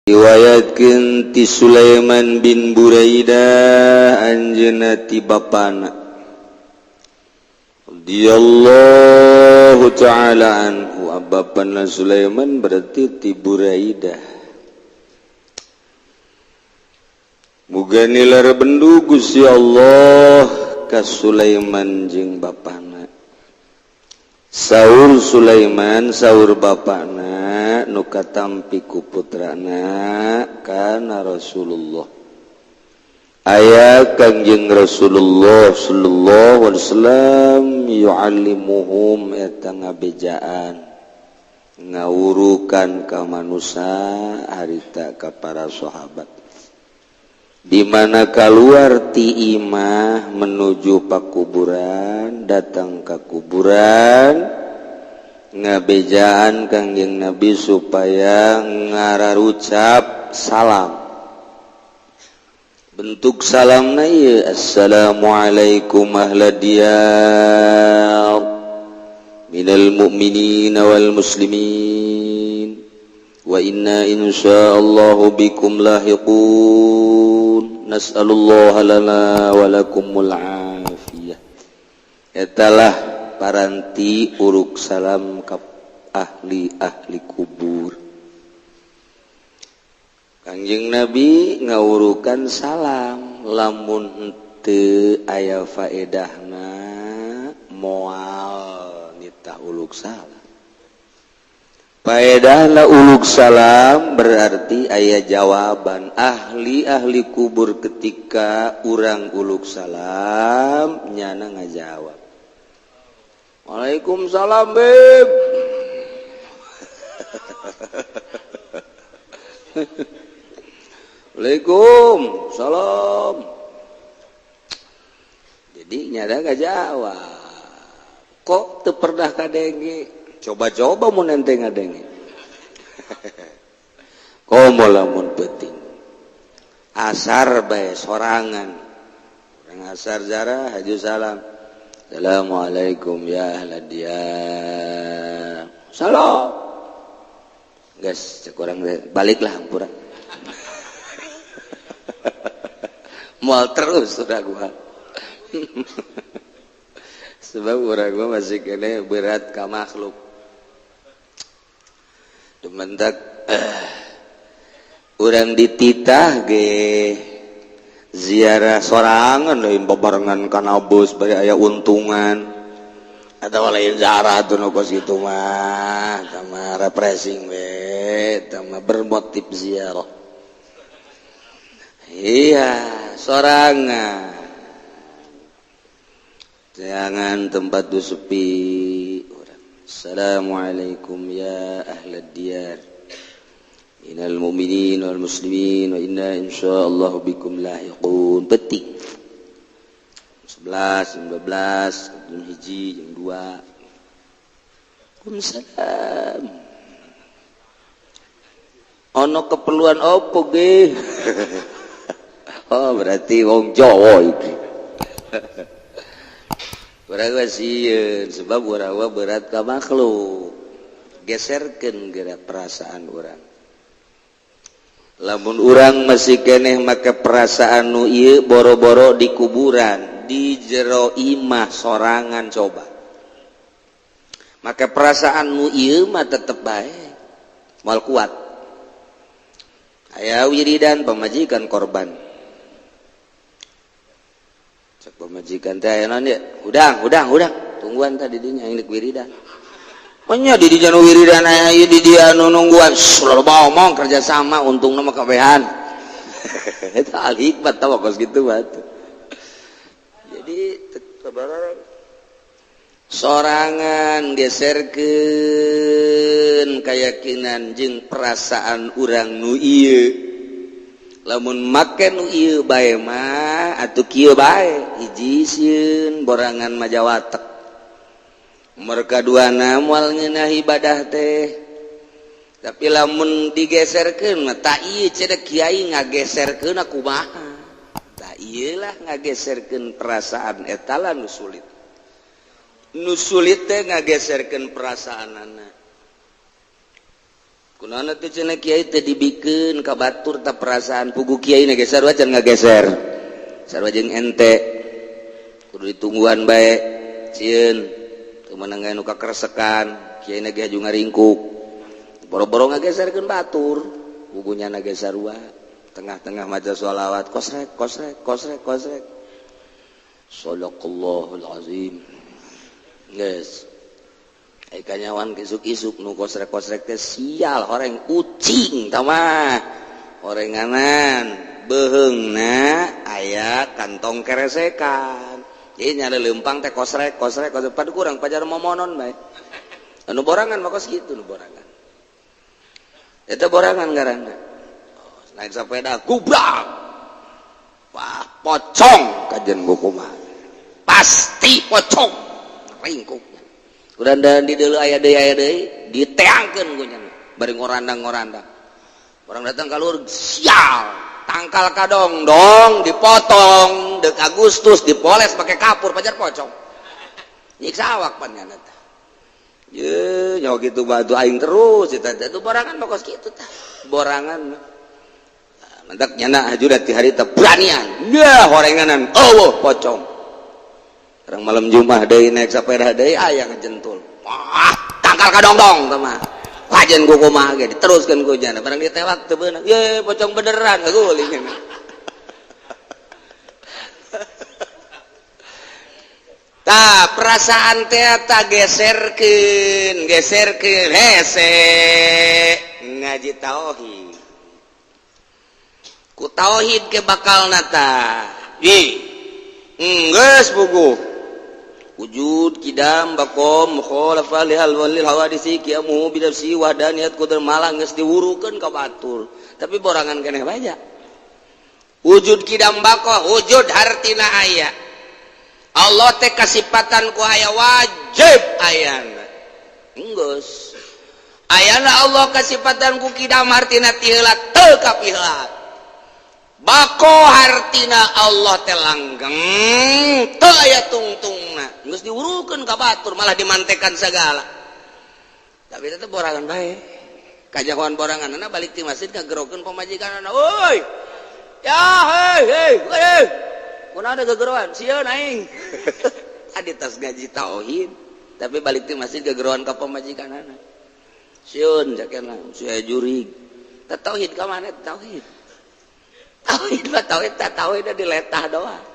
Riwayatkeun ti Sulaiman bin Buraidah anjeunna ti bapana radhiyallahu taala anhu. Bapana Sulaiman berarti ti Buraidah. Muga nilar bendu Gusti Allah ka Sulaiman jeung bapana. Saur Sulaiman saur bapana nu katampi ku putrana kana Rasulullah. Aya Kangjeng Rasulullah sallallahu alaihi wasallam yu'allimuhum eta ngabejaan ngawurukan ka manusia harita ka para sahabat. Di mana keluar ti imah menuju pakuburan, datang ke kuburan ngabejaan Kangjeng Nabi supaya ngararucap salam. Bentuk salamna ieu assalamualaikum ahla diyar minal mu'minina wal muslimin wa inna insyaallahu bikum lahiqun nas'alullaha lana wa lakumul afiyah. Etalah paranti uruk salam ka ahli-ahli kubur. Kangjeng Nabi ngawurukan salam lamun henteu aya faedahna moal nitah uluk salam. Faedahna uluk salam berarti aya jawaban ahli-ahli kubur ketika urang uluk salam nyana ngajawab. Waalaikumsalam beb. Waalaikum salam. Jadi nyada gak jawab. Kok teu pernah kadenge? Coba-coba mun ente ngadenge. Komo lamun penting. Asar bae sorangan. Urang asar jarah haju salam. Assalamualaikum ya ahla diyar. Salam. Geus cek urang baliklah hampura. Mual terus udah gua. Sebab urang gua masih kene berat ka makhluk. Dumentak urang dititah ge ziarah sorangan lain babarengan kana bus bari aya untungan atawa lain ziarah tuh nu kos kitu mah tama refreshing we tama bermotif ziarah. Iya, sorangan. Jangan tempat tu sepi. Assalamualaikum ya ahlad diyar. Minal mu'minin wal muslimin wa inna insyaallah bikum lahiqun. Petik. 11, 12, jam 1, jam 2. Waalaikumsalam. Ono keperluan opo ge? Oh berarti wong Jawa iki. Urang sieun sebab urang berat ka makhluk. Geserkeun geura perasaan urang. Lamun urang masih keneh make perasaan nu ieu boro-boro di kuburan, di jero imah sorangan coba. Make perasaan nu ieu mah tetep bae. Moal kuat. Aya wiridan pamajikan korban. Cek pamajikan teh aya naon ieu? Hudang, hudang, hudang. Tungguan tadi dinya aing deuk wiridan. Nya di dinya nu wiridan aya ieu di dia nu nungguan. Loba omong kerja sama untungna mah kabehan. Eta al hikmat tah kos kitu mah. Jadi sorangan geserkeun keyakinan jeung perasaan urang nu ieu. Lamun make nu ieu bae mah atuh kieu bae hiji sieun borangan majawatek. Mereka duana moal ngeunah ibadah teh. Tapi lamun digeserkeun mah tak ieu cenah kiai ngageserkeun kumaha. Tak ieu lah ngageserkeun perasaan eta lah nu sulit. Nu sulit teh ngageserkeun perasaanana. Kunaon teh cenah kiai teh dibikeun ka batur ta perasaan pugu kiai na ge sarua can ngageser. Sarua jeung ente. Kudu ditungguan bae. Sieun teu meunang nu kakeresekan, kiai na ge haju ngaringkuk. Boro-boro ngageserkeun batur, pugunya na ge sarua. Tengah-tengah maca sholawat kosrek kosrek kosrek kosrek. Shadaqallahul azim. Geus. Kanyawan isuk-isuk nu kosrek-kosrek teh sial horeng ucing tama horenganan beheungna aya kantong keresekan. Jadi nyari lempang teh kosrek kosrek kosrek padu kurang pajar momonon bae. Anu borangan mah kos kitu nu borangan. Eta borangan ngaranna. Oh, naik sepeda gubrak. Wah, pocong kajen kumaha. Pasti pocong. Ringkuk. Udah dan di dulu aya deui diteangkeun ku nya bari ngorandang-ngorandang. Orang datang kalur sial, tangkal kadong dong dipotong dek Agustus dipoles pakai kapur pajar pocong. Nyiksa awak pan nya teh. Ye, nyawa kitu batu aing terus eta teh borangan mah kos kitu tah. Borangan mah. Mantak nyana haju ti hari teh beranian. Nya horenganan eueuh pocong. Orang malam Jumat deui naik sepeda deui aya ngejentul. Wah, tangkal kadongdong teh mah. Kajen ku kumaha ge diteruskeun ku jana. Barang ditewak teu beunang. Ye, pocong beneran ngaguling. Tah, perasaan teh ta geserkeun, geserkeun hese ngaji tauhid. Ku tauhid ke bakalna tah. Ih, enggeus buguh. Wujud kidam bakom mukhalafah lihal walil hawadisi qiyamuhu bi nafsi wahdaniyat qudrat malah geus diwurukeun ka batur tapi borangan keneh bae. Wujud kidam bako wujud hartina aya Allah teh kasipatan ku aya wajib ayana enggeus ayana Allah kasipatan ku kidam hartina ti heula teu kapiheula bako hartina Allah teh langgeng teu aya tungtungna geus diwurukeun ka batur malah dimantekan segala tapi tetep borangan bae kajahoan boranganna balik ti masjid ngagerokeun pamajikanna euy ya hei hei hei kunaon gegeroan sieun aing adi tas gaji tauhid tapi balik ti masjid gegeroan ka pamajikanna sieun jakena sia jurig teh tauhid ka mana tauhid tauhid mah tauhid teh tauhid diletah doang.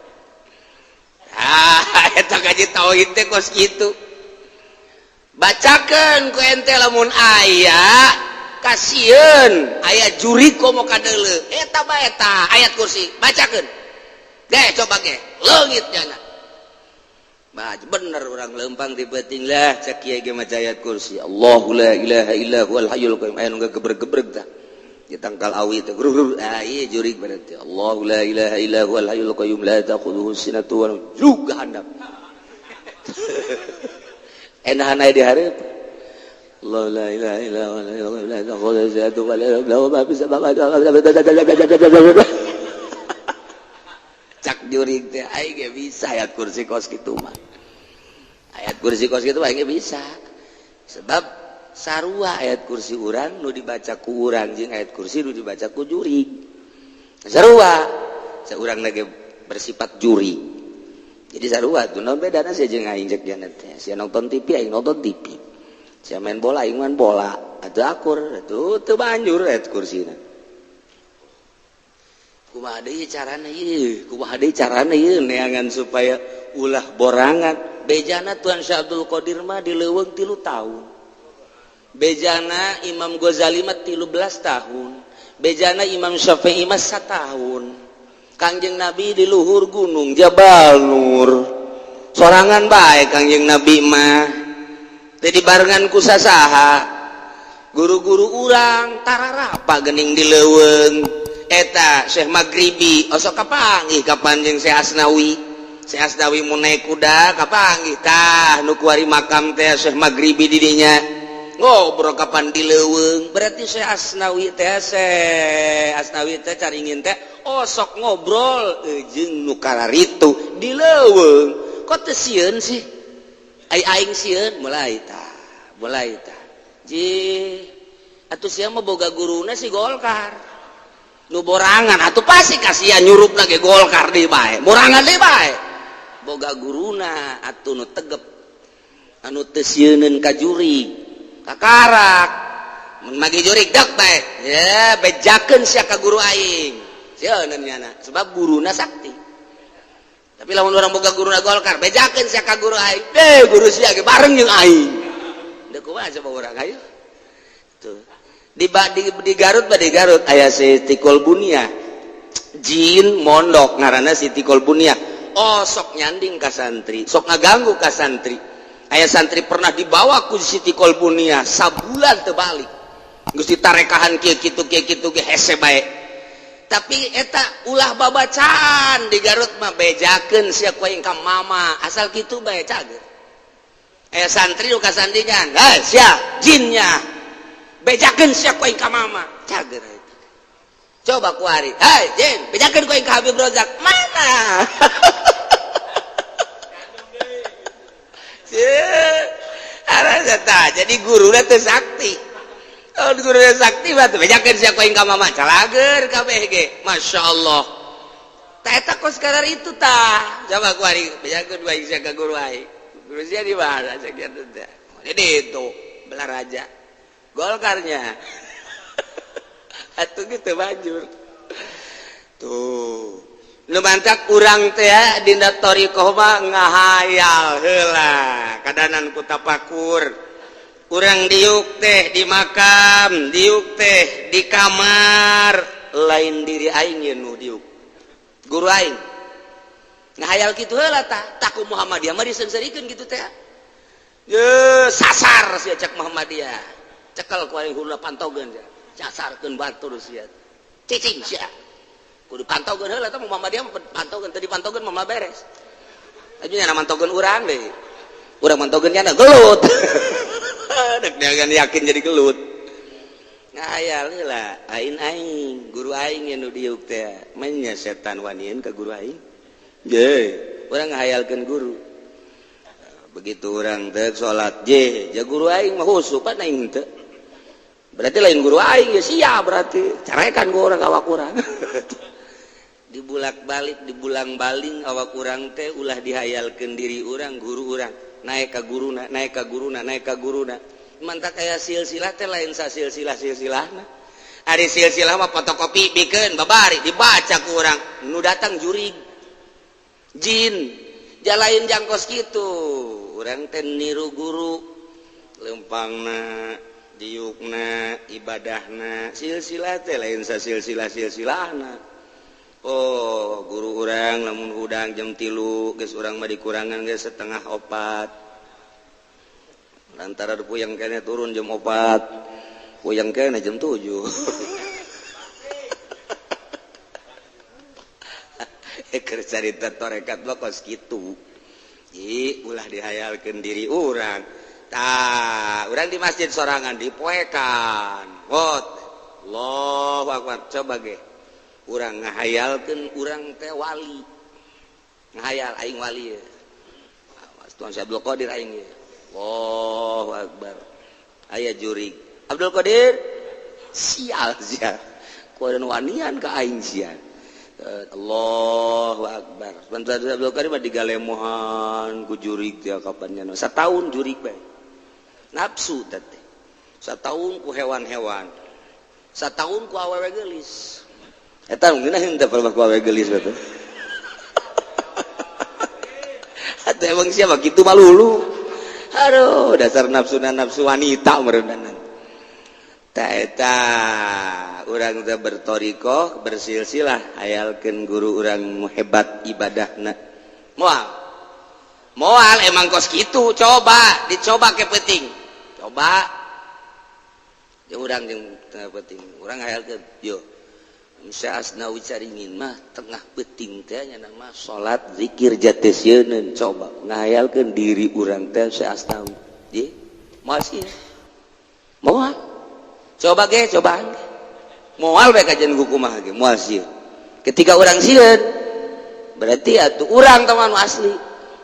Ah, eta gaji tauhid teh kos kitu. Bacakeun ku ente lamun aya kasieun aya jurig komo kadeuleu eta bae eta ayat kursi bacakeun. Deh coba ge leungit nyana. Bah bener urang lempang di beuting lah cek kiai ge maca ayat kursi. Allahu la ilaha illa huwal hayyul qayyum aya nu gebreg-gebreg tah. Ditangkal awi teh grur ah ieu jurig berarti Allahu la ilaha illa huwal hayyul qayyum la ta'khudhuhu sinatun wa juga handap. Enahan aya di hareup. Allah la ilaha illa huwal hayyul qayyum la ta'khudhuhu sinatun wa la nawm ma fis samawati. Cak jurig teh aing ge bisa ayat kursi kos kitu mah. Ayat kursi kos kitu aing ge bisa. Sebab sarua ayat kursi urang nu dibaca ku urang jeung ayat kursi nu dibaca ku jurig. Sarua saurang lagi bersifat jurig. Jadi sarua tuh naon bedana sia jeung aing cek jana teh. Sia nonton TV aing nonton TV. Sia main bola aing main bola. Atuh akur atuh teu banjur ayat kursina. Kumaha deui carana ieu? Kumaha deui carana ieu neangan supaya ulah borangan. Bejana Tuan Syekh Abdul Qadir mah di leuweung 3 tahun. Bejana Imam Ghazali mah 13 tahun. Bejana Imam Syafi'i mah 1 tahun. Kangjeng Nabi di luhur gunung Jabal Nur. Sorangan bae Kangjeng Nabi mah. Teu dibarengan ku sasaha. Guru-guru urang tararapa geuning di leuweung. Eta Syekh Maghribi osok kapanggih kapan jeung Syekh Asnawi. Syekh Asnawi mun naik kuda kapanggih tah nu kuari makam teh Syekh Maghribi di dinya. Ngobrol kapan di leuweung berarti Syekh Asnawi teh Syekh Asnawi teh caringin teh osok ngobrol jeung nu kararitu di leuweung. Kok teu sieun sih? Ai aing sieun mulai tah, mulai tah. Ji Atuh sia mah boga guruna si Golkar. Nu borangan atuh pasti kasihan nyurupna ge Golkar deui bae. Borangan deui bae. Boga guruna atuh nu tegep. Anu teu sieuneun ka jurig, kakarak. Mun magi jurig dek bae. Ya, bejakeun sia ka guru aing. Sieuneun nyana sebab guruna sakti. Tapi lamun urang boga guruna Golkar, bejakeun sia ka guru aing. Deh, guru sia ge bareng jeung aing. Deuk kumaha coba urang ayo. Tuh. Di Garut mah di Garut aya Siti Kolbunia. Jin mondok ngaranna Siti Kolbunia. Oh, sok nyanding ka santri, sok ngaganggu ka santri. Aya santri pernah dibawa ku Siti Kolbunia sabulan teu balik. Geus ditarekahan kieu kitu kieu kitu ge hese bae. Tapi eta ulah babacaan di Garut mah bejakeun sia ku aing ka mama, asal kitu bae cager. Aya santri nu kasandingan, "Hei sia jinnya." Bejakeun sia ku aing ka mama, cager eta. Coba kuari, "Hei jin, bejakeun ku aing ka Habib Rozak." Mana? Jadi guruna teu sakti. Oh, guruna sakti mah teu bejakeun sia ku aing ka mama, calager kabeh ge. Masya Allah. Tah eta kos kadar itu tah. Coba kuari bejakeun ku aing sia ka guru aing. Guru sia di mana sakieu teh. Jadi itu Balaraja. Golkarnya. Atuh gitu banjur. Tuh. Nu mantak urang teh dina thoriqoh mah ngahayal heula kadanan ku tapakur. Urang diuk teh di makam, diuk teh di kamar, lain diri aing ye nu diuk. Guru aing. Ngahayal kitu heula tah, tah ku Muhammadiyah mah diseungseurikeun kitu teh. Ye sasar sia cek Muhammadiyah. Cekel ku aing heula pantogeun sia. Sasarkeun batur sia. Cicing sia. Kudu pantaukeun heula tah Muhammadiyah mah pantaukeun, teu dipantaukeun mah beres. Aju nya mantaukeun urang deui. Urang mantaukeun nya gelut. Dek jangan yakin jadi gelut. Ngahayal heula, aing aing, guru aing nu diuk teh. Manya setan wanian ka guru aing. Ye, urang ngahayalkeun guru. Begitu urang teh salat je, ja guru aing mah khusyuk pan aing teu. Berarti lain guru aing ya sia berarti. Carekan gua urang awak urang. Dibulak-balik, dibulang-baling awak urang teh ulah dihayalkeun diri urang, guru urang. Naik ka guruna, naik ka guruna, naik ka guruna. Mantak aya silsilah teh lain sasilsilah silsilahna. Ari silsilah mah fotokopi bikeun babari dibaca ku urang. Nu datang jurig. Jin jalain jangkos kitu. Urang teh niru guru lempangna, diukna, ibadahna, silsilah teh lain sasilsilah silsilahna. Oh, guru urang lamun hudang jam 3 geus urang mah dikurangan geus 3:30. Lantaran puyeng kene turun jam 4, puyeng kene jam 7. Keur carita torekat mah kos kitu. Ih, ulah dihayalkeun diri urang. Tah, urang di masjid sorangan dipoekan. Wot. Allahu akbar. Coba ge. Urang ngahayalkeun urang teh wali. Ngahayal aing wali ye. Tuan Syekh Abdul Qadir aing ye. Allahu akbar. Aya jurig. Abdul Qadir sial sia. Kuadan wanian ka aing sia. Allahu akbar. Bantuan Abdul Qadir mah digalemohan ku jurig teh kapan nya. Sataun jurig bae. Nafsu teh. Sataun ku hewan-hewan. Sataun ku awewe geulis. Eta ngeunah henteu ku awewe geulis teh. Atuh emang siapa kitu malulu. Aduh, dasar nafsuna nafsu wanita meureunan. Ta eta urang teh berthoriqoh, bersilsilah hayalkeun guru urang hebat ibadahna. Moal. Moal emang kos kitu, coba dicoba ke penting. Coba. Jeung urang jeung tengah penting. Urang hayalkeun yo. Asnawi Caringin mah tengah peuting teh nya mah salat zikir jati sieun coba ngahayalkeun diri urang teh Asnawi. Ye, masih moal. Coba ge cobaan. Moal bae kajian kumaha ge moal sieun. Ketika urang sieun berarti atuh urang teh anu asli.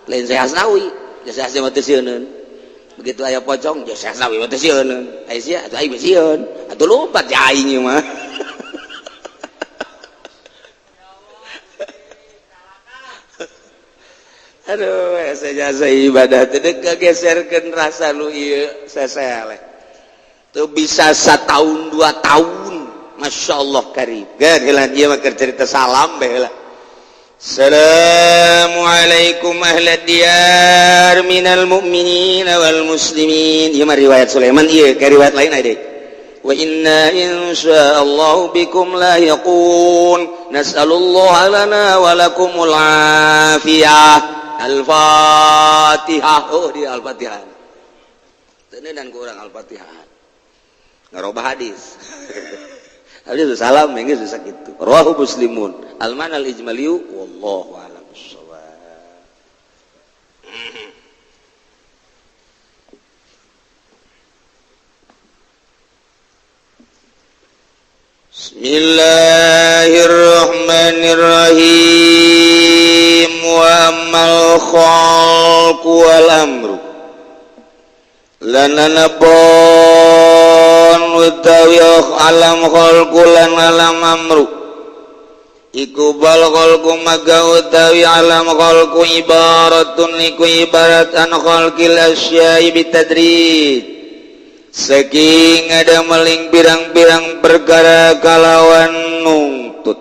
Lain saya Asnawi, ya saya Asnawi mah teu sieuneun. Begitu aya pocong, ya saya sawi teh sieun. Aya sia, atuh aing sieun. Atuh lompat ya aing ieu mah. Aduh, jasa ibadah teh kageserkeun rasa nu ieu seseleh. Teu bisa satahun 2 tahun. Masya Allah karib. Geus heula ieu mah keur cerita salam bae heula. Assalamualaikum ahla diyar minal mu'minina wal muslimin. Ieu mah riwayat Sulaiman ieu, ka riwayat lain aya deui. Wa inna insyaallah bikum lahiqun. Nas'alullah lana wa lakumul afiyah. Al-Fatihah. Oh, di Al-Fatihah. Teu ku urang Al-Fatihah. Ngarobah hadis. Hadis salam geus bisa kitu. Rawahu Muslimun. Al-mana al-ijmaliyu wallahu a'lam bissawab. Bismillahirrahmanirrahim. Wa ammal khalqu wal amru lana nabon utawi alam khalqu lan alam amru iku bal khalqu maga utawi alam khalqu ibaratun iku ibarat an khalqil asya'i bitadrij saking ada meling pirang-pirang perkara kalawan nungtut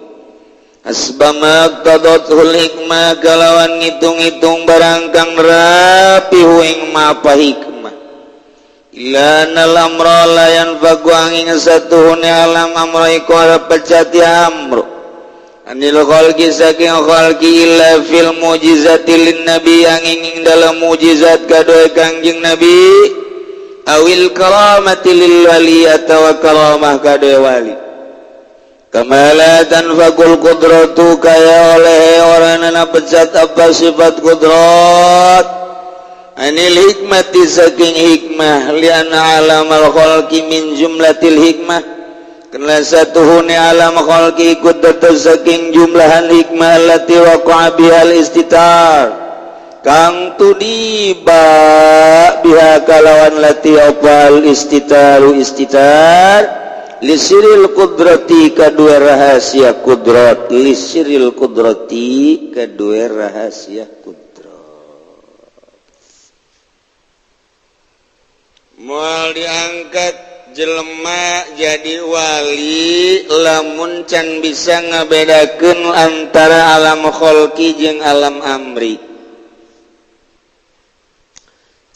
asbama qadatul hikmah kalawan ngitung-ngitung barang kang rapi ing mapa hikmah ila nal amra la yanfaku angin satuhune alam amra iku pecati amru anil khalqi saking khalqi illa fil mujizati lin nabi angin ing dalam mujizat kadoe Kangjeng Nabi awil karamati lil wali atawa karamah kadoe wali kamala tanfakul qudratu kaya oleh oranana pecat apa sifat kudrat anil hikmati saking hikmah lianna alamal khalqi min jumlatil hikmah karena satuhune alam khalqi ikut dados saking jumlahan hikmah allati waqa'a bihal istitar kang tudiba biha kalawan lati opal istitaru istitar lisiril kudrati kadua rahasia kudrat lisiril kudrati kadua rahasia kudrat moal diangkat jelema jadi wali lamun can bisa ngabedakeun antara alam kholqi jeung alam amri.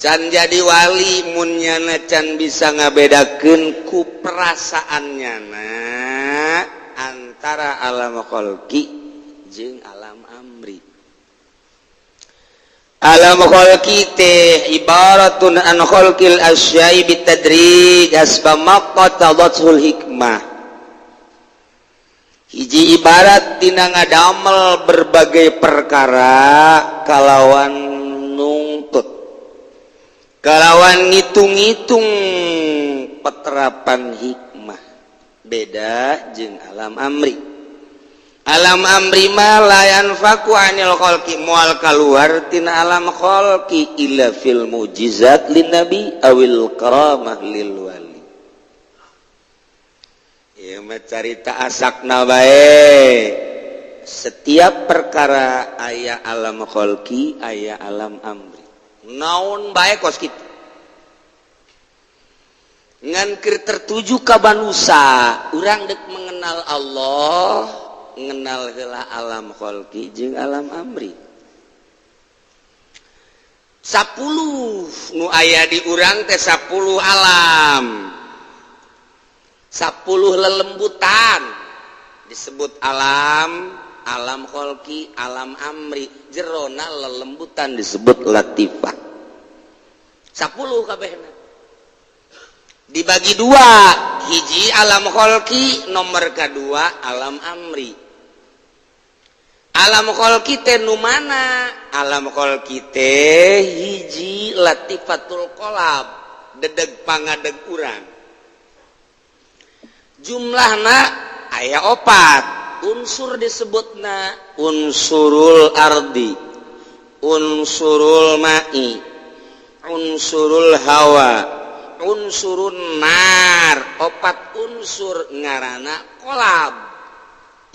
Can jadi wali mun nyana can bisa ngabedakeun ku perasaan nyana antara alam kholqi jeung alam amri. Alam kholqi teh ibaratun an kholqil asya'i bitadrij hasba maqtadatul hikmah. Hiji ibarat tina ngadamel berbagai perkara kalawan nungtut, kalawan ngitung-ngitung peterapan hikmah. Beda jeung alam amri. Alam amri ma la yanfaku anil khalqi moal kaluar tina alam khalqi illa fil mujizat lin nabi awil karamah lil wali. Ieu mah carita asakna bae. Setiap perkara aya alam khalqi, aya alam amri. Naon bae kos kitu. Ngan keur tertuju ka manusa, urang deuk mengenal Allah, ngenal heula alam kholqi jeung alam amri. 10 nu aya di urang teh 10 alam. 10 lelembutan disebut alam, alam kholqi, alam amri. Jerona lelembutan disebut latifah. 10 kabehna. Dibagi dua, hiji alam kholqi, nomor kedua alam amri. Alam kholqi teh nu mana? Alam kholqi teh hiji latifatul qalab, dedeg pangadeg urang. Jumlahna aya 4 unsur disebutna unsurul ardi, unsurul ma'i, Unsurul hawa, unsurun nar, opat unsur ngarana kolab.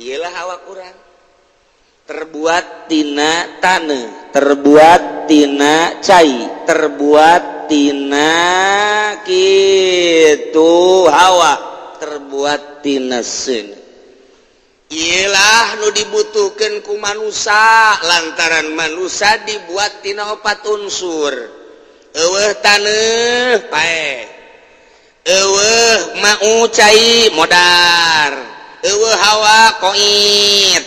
Iyalah awak urang terbuat tina taneuh, terbuat tina cai, terbuat tina kitu hawa, terbuat tina seuneu. Iyalah nu dibutuhkan ku manusia, lantaran manusia dibuat tina opat unsur. Euweuh taneuh, paeh. Euweuh mau cai, modar. Euweuh hawa, koit.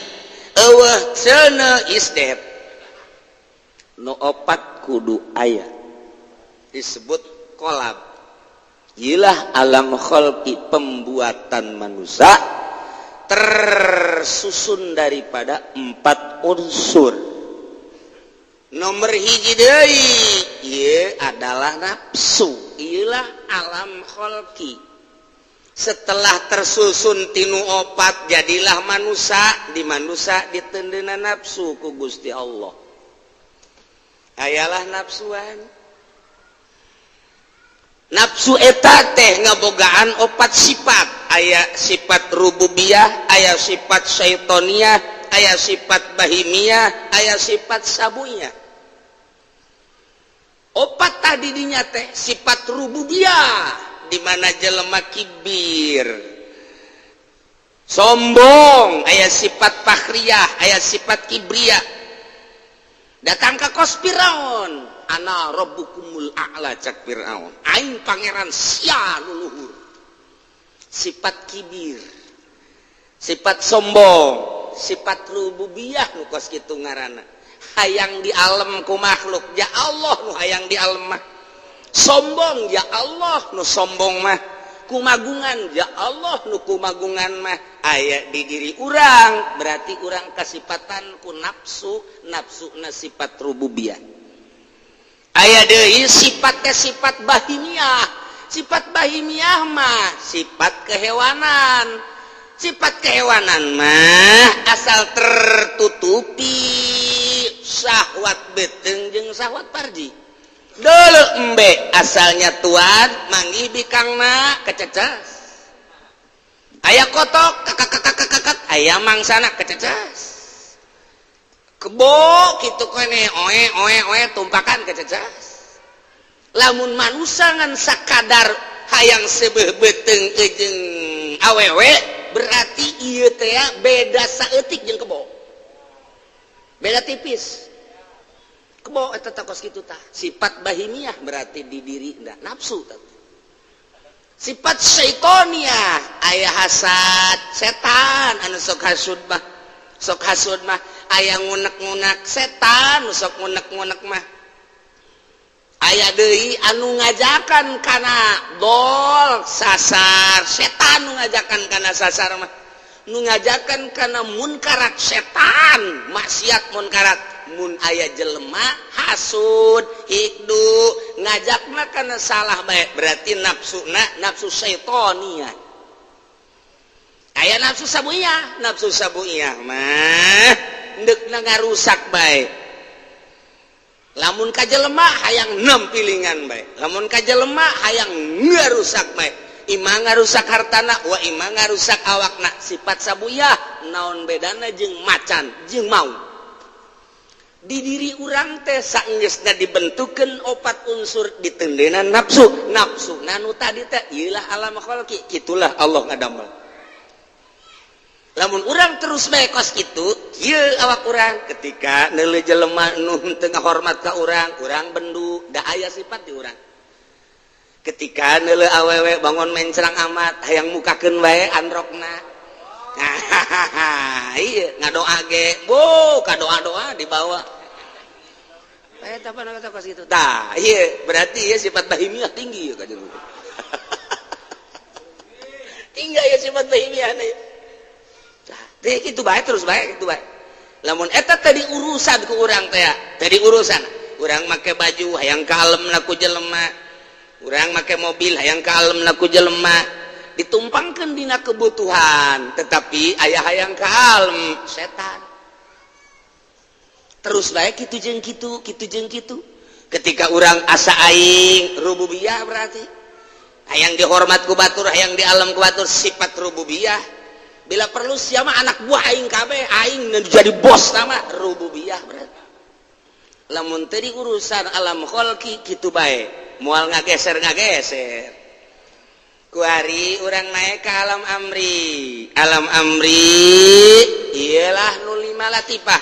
Euweuh seuneu, isdet. Nu opat kudu aya, disebut kolab. Iyalah alam kholqi, pembuatan manusia tersusun daripada empat unsur. Nomor hiji deui ieu adalah nafsu. Iyalah alam kholqi. Setelah tersusun tinu opat, jadilah manusia. Di manusia diteundeuna nafsu ku Gusti Allah. Ayalah nafsuan. Nafsu eta teh ngabogaan opat sifat. Aya sifat rububiyah, aya sifat syaitoniah, aya sifat bahimiyah, aya sifat sabunya. Opat tadi dinya teh sifat rububiyah, di mana jelema kibir, sombong, aya sifat fakhriyah, aya sifat kibriyah. Datang ke kos Firaun, "Ana rabbukumul a'la," cak Firaun, "aing pangeran sia luluhur." Sifat kibir, sifat sombong, sifat rububiyah nu kos kitu ngaranna. Hayang di alam ku makhluk, ya Allah nu hayang di alam mah. Sombong, ya Allah nu sombong mah. Kumagungan, ya Allah nu kumagungan mah. Aya di diri urang, berarti urang kasipatan ku nafsu, nafsu na sifat rububiyah. Aya deui sifatnya sifat bahimiyah. Sifat bahimiyah mah sifat kehewanan. Sifat kehewanan mah asal tertutupi syahwat beteng jeung syahwat parji. Dulu embe asalnya tuan manggih bikangna, kececas. Aya kotok kakak kakak kakak, aya mangsana, kececas. Kebo gitu kene, oe oe oe, tumpakan, kececas. Lamun manusia ngan sakadar hayang seubeuh beteng jeung awewe, berarti ieu teh beda saeutik jeung kebo, beda tipis. Kebo eta teh kos kitu tah. Sifat bahimiah berarti di diri ndak nafsu tah. Sifat syaitoniah, aya hasad setan anu sok hasud mah, sok hasud mah. Aya ngunek-ngunek setan nu sok ngunek-ngunek mah. Aya deui anu ngajakan kana dol sasar, setan nu ngajakan kana sasar mah, nu ngajakan kana munkarat setan, maksiat munkarat. Mun aya jelema hasud, hikdu, ngajakna kana salah bae, berarti nafsuna nafsu syaitoniah. Aya nafsu sabuiyah. Nafsu sabuiyah mah ndekna ngarusak bae. Lamun ka jelema hayang nempilingan bae, lamun ka jelema hayang ngarusak bae, ima ngarusak hartana wa ima ngarusak awakna. Sifat sabuyah naon bedana jeung macan jeung maung? Di diri urang teh saenggeusna dibentukeun opat unsur, diteundeuna nafsu. Nafsu nanu tadi teh ieulah alam khalqi. Kitulah Allah ngadamel. Lamun urang terus bae kos kitu, kieu awak urang. Ketika neuleuh jelema nu teu ngahormat ka urang, urang bendu, da aya sifat di urang. Ketika neuleuh awewe bangun mencrang amat, hayang mukakeun wae androkna. Iya, ngadoa ge bu kadoa-doa dibawa. Eh, apa kata kos gitu tah. Iya, berarti ya sifat bahimiah tinggi ya, kajian tinggi ya sifat bahimiah nih. Tah, itu baik, terus baik itu baik. Lamun eta tadi urusan ku urang teh, tadi urusan urang make baju hayang kalem ku jelema, urang make mobil hayang kalem ku jelema, ditumpangkan dina kebutuhan, tetapi aya hayang kalem setan. Terus baik gitu jeung kitu, kitu jeung kitu. Ketika urang asa aing rububiyah, berarti hayang dihormat ku batur, hayang di alam ku batur, sifat rububiyah. Bila perlu siapa anak buah aing kabeh, aing jadi bos, nama rububiyah. Berarti lamun tadi urusan alam kholki kitu bae, moal ngageser ngageser. Kuari urang naik ke alam amri. Alam amri ialah nu lima latifah: